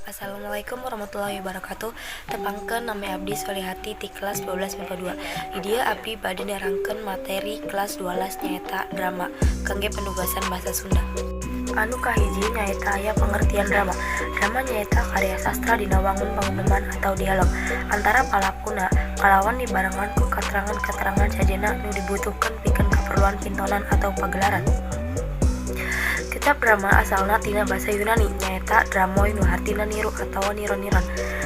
Assalamualaikum warahmatullahi wabarakatuh. Tepangkeun, nami abdi Solihati ti kelas 12 MIPA 2. Di dieu abdi bade nerangkeun materi kelas 12, nyaeta drama, kangge penugasan bahasa Sunda. Anu kahiji nyaeta aya pengertian drama. Drama nyaeta karya sastra dina wangun panguneman atau dialog antara palakuna kalawan dibarengan ku katerangan-katerangan sejenna nu dibutuhkeun pikeun kaperluan pintonan atau pagelaran. Kecap drama asalna tina basa Yunani, nyaeta dramoi, nu hartina niru atawa niron-niron.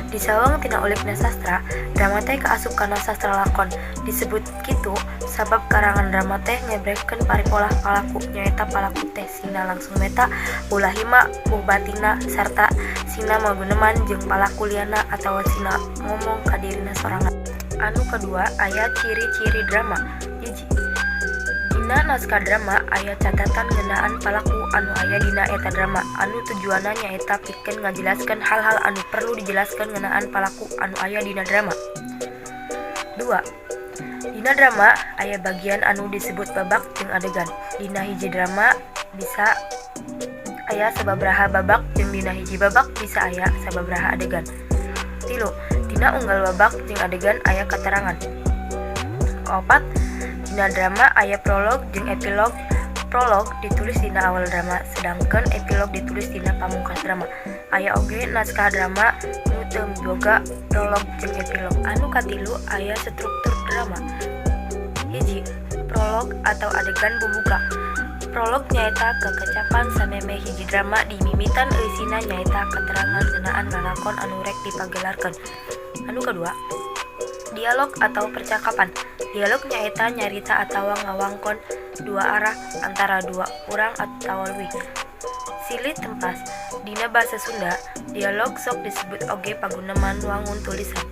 Disawang tina ulikna sastra, drama teh kaasup kana sastra lakon. Disebut kitu sabab karangan drama teh ngebrekeun paripolah palaku, nyaeta palaku teh sina langsung meta ulah hima buh batinna sarta sina maguneman jeung palaku lianna atawa sina ngomong ka dirina sorangan. Anu kadua aya ciri-ciri drama. 1. Dina naskah drama aya catatan ngeunaan palaku anu aya dina eta drama, anu tujuanna nyaeta pikeun ngajelaskeun hal-hal anu perlu dijelaskeun ngeunaan palaku anu aya dina drama. 2. Dina drama aya bagian anu disebut babak jeung adegan. Dina hiji drama bisa aya sababaraha babak jeung dina hiji babak bisa aya sababaraha adegan. 3. Dina unggal babak jeung adegan aya katerangan. 4. Dina drama aya prolog jeung epilog. Prolog ditulis dina awal drama, sedangkeun epilog ditulis dina pamungkas drama. Aya oge naskah drama nu teu miboga prolog jeung epilog. Anu katilu aya struktur drama. 1. Prolog atau adegan bubuka. Prolog nyaeta kekecapan samemeh hiji drama dimimitan, eusina nyaeta katerangan ngeunaan lalakon anu rek dipagelarkeun. Anu kadua, dialog atau percakapan. Dialog nyaeta nyarita atawa ngawangkon dua arah antara dua urang atawa leuwih. Silih tempas. Dina basa Sunda, dialog sok disebut oge paguneman wangun tulisan.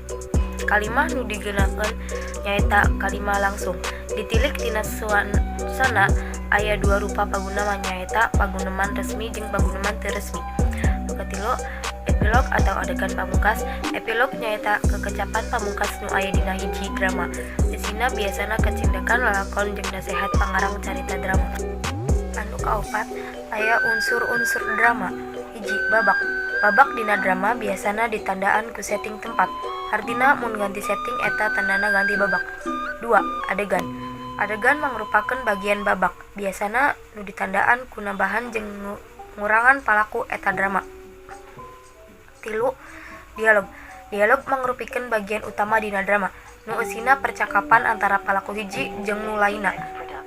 Kalimah nu digunakeun nyaeta kalimah langsung. Ditilik tina suasana, aya dua rupa paguneman, nyaeta paguneman resmi jeung paguneman teu resmi. Nu katilu, epilog atau adegan pamungkas. Epilog nyaeta kekecapan pamungkas nu aya dina hiji drama. Eusina biasana kacindekan lalakon jeung nasehat pangarang carita drama. Anu kaopat aya unsur-unsur drama. 1. Babak. Babak dina drama biasana ditandaan ku setting tempat. Hartina mun ganti setting, eta tandana ganti babak. 2. Adegan. Adegan mangrupakeun bagian babak, biasana nu ditandaan ku nambahan jeung ngurangan palaku eta drama. 3. Dialog. Dialog mangrupikeun bagian utama dina drama, nu eusina percakapan antara palaku hiji jeung nu lainna.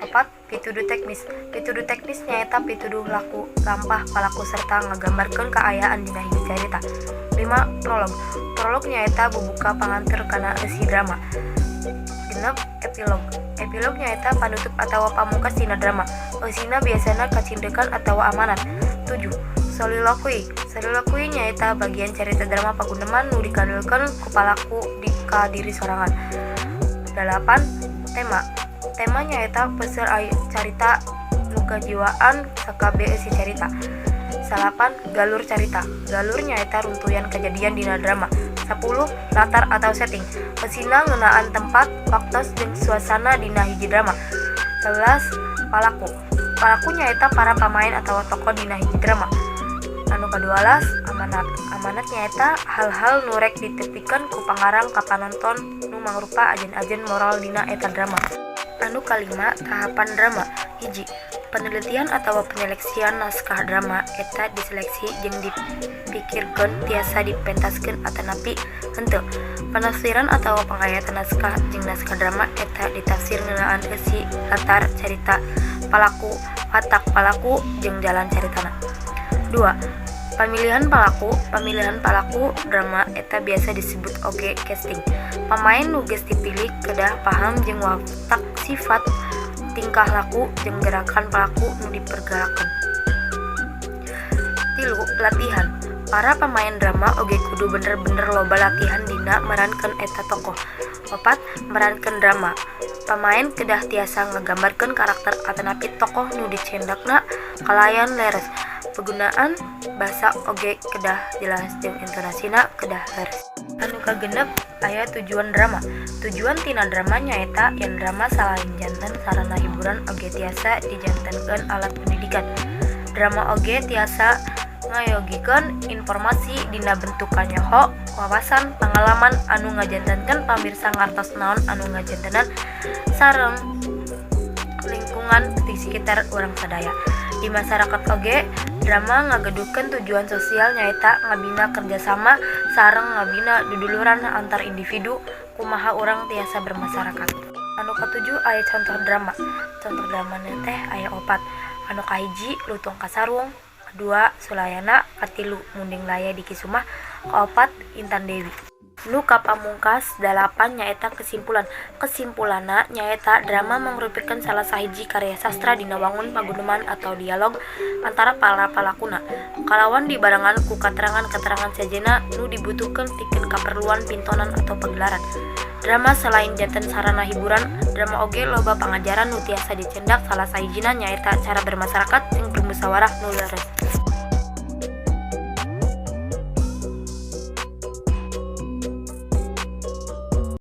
4. Pituduh teknis. Pituduh teknis nyaeta pituduh laku lampah palaku serta ngagambarkeun kaayaan dina hiji carita. 5. Prolog. Prolog nyaeta bubuka panganteur kana eusi drama. 6. Epilog. Epilog nyaeta panutup atawa pamungkas dina drama. Eusina biasana kacindekan atawa amanat. 7. Solilokui. Solilokui nyaeta bagian carita drama paguneman nu dikandelkeun ku palaku ka diri sorangan. 8. Tema. Tema nyaeta peusseur carita nu kajiwaan sakabeh eusi carita. 9. Galur carita. Galur nyaeta runtuyan kajadian dina drama. 10. Latar atau setting. Eusina ngeunaan tempat, waktos jeung suasana dina hiji drama. 11. Palaku. Palaku nyaeta para pamaen atawa tokoh dina hiji drama. Anu kadualas, amanat. Amanat nyaeta hal-hal nu rek ditepikeun ku pangarang ka panonton nu mangrupa ajen-ajen moral dina eta drama. Anu kalima, tahapan drama. 1. Penelitian atawa penyeleksian naskah drama eta diseleksi jeung dipikirkeun tiasa dipentaskeun atanapi henteu. Penafsiran atawa penghayatan naskah jeung naskah drama eta ditafsir ngeunaan eusi, latar carita, palaku, watak palaku, jeung jalan caritana. 2. Pamilihan palaku. Pamilihan palaku drama eta biasa disebut oge casting. Pamaen nu geus dipilih kedah paham jeung watak, sifat, tingkah laku jeung gerakan palaku nu diperagakeun. 3. Latihan. Para pamaen drama oge kudu bener-bener loba latihan dina merankeun eta tokoh. 4. Merankeun drama. Pamaen kedah tiasa ngagambarkeun karakter atanapi tokoh nu dicindekna kalayan leres. Penggunaan basa oge kedah jelas jeung intonasina kedah leres. Anu kagenep aya tujuan drama. Tujuan tina drama nyaeta yen drama salain janten sarana hiburan oge tiasa dijantenkeun alat pendidikan. Drama oge tiasa Ngayogikeun informasi dina bentuk kanyoho, wawasan, pangalaman anu ngajantenkeun pamirsa ngartos naon anu ngajantenan sareng lingkungan di sekitar urang sadaya. Di masyarakat oge drama ngageduhkeun tujuan sosial, nyaeta ngabina kerjasama sareng ngabina duduluran antar individu, kumaha urang tiasa bermasyarakat. Anu katujuh aya contoh drama. Contoh drama teh aya opat. Anu kahiji, Lutung Kasarung, kadua, Sulayana, katilu, Munding Laya Dikisumah, kaopat, Intan Dewi. Nu kapamungkas dalapan nyaeta kesimpulan. Kesimpulanna nyaeta drama mangrupikeun salah sahiji karya sastra dina wangun paguneman atau dialog antara para palakuna kalawan dibarengan ku katerangan-katerangan sejenna nu dibutuhkeun pikeun kaperluan pintonan atau pagelaran. Drama selain janten sarana hiburan, drama oge loba pangajaran nu tiasa dicendak, salah sahijina nyaeta cara bermasyarakat jeung bermusyawarah nu leres.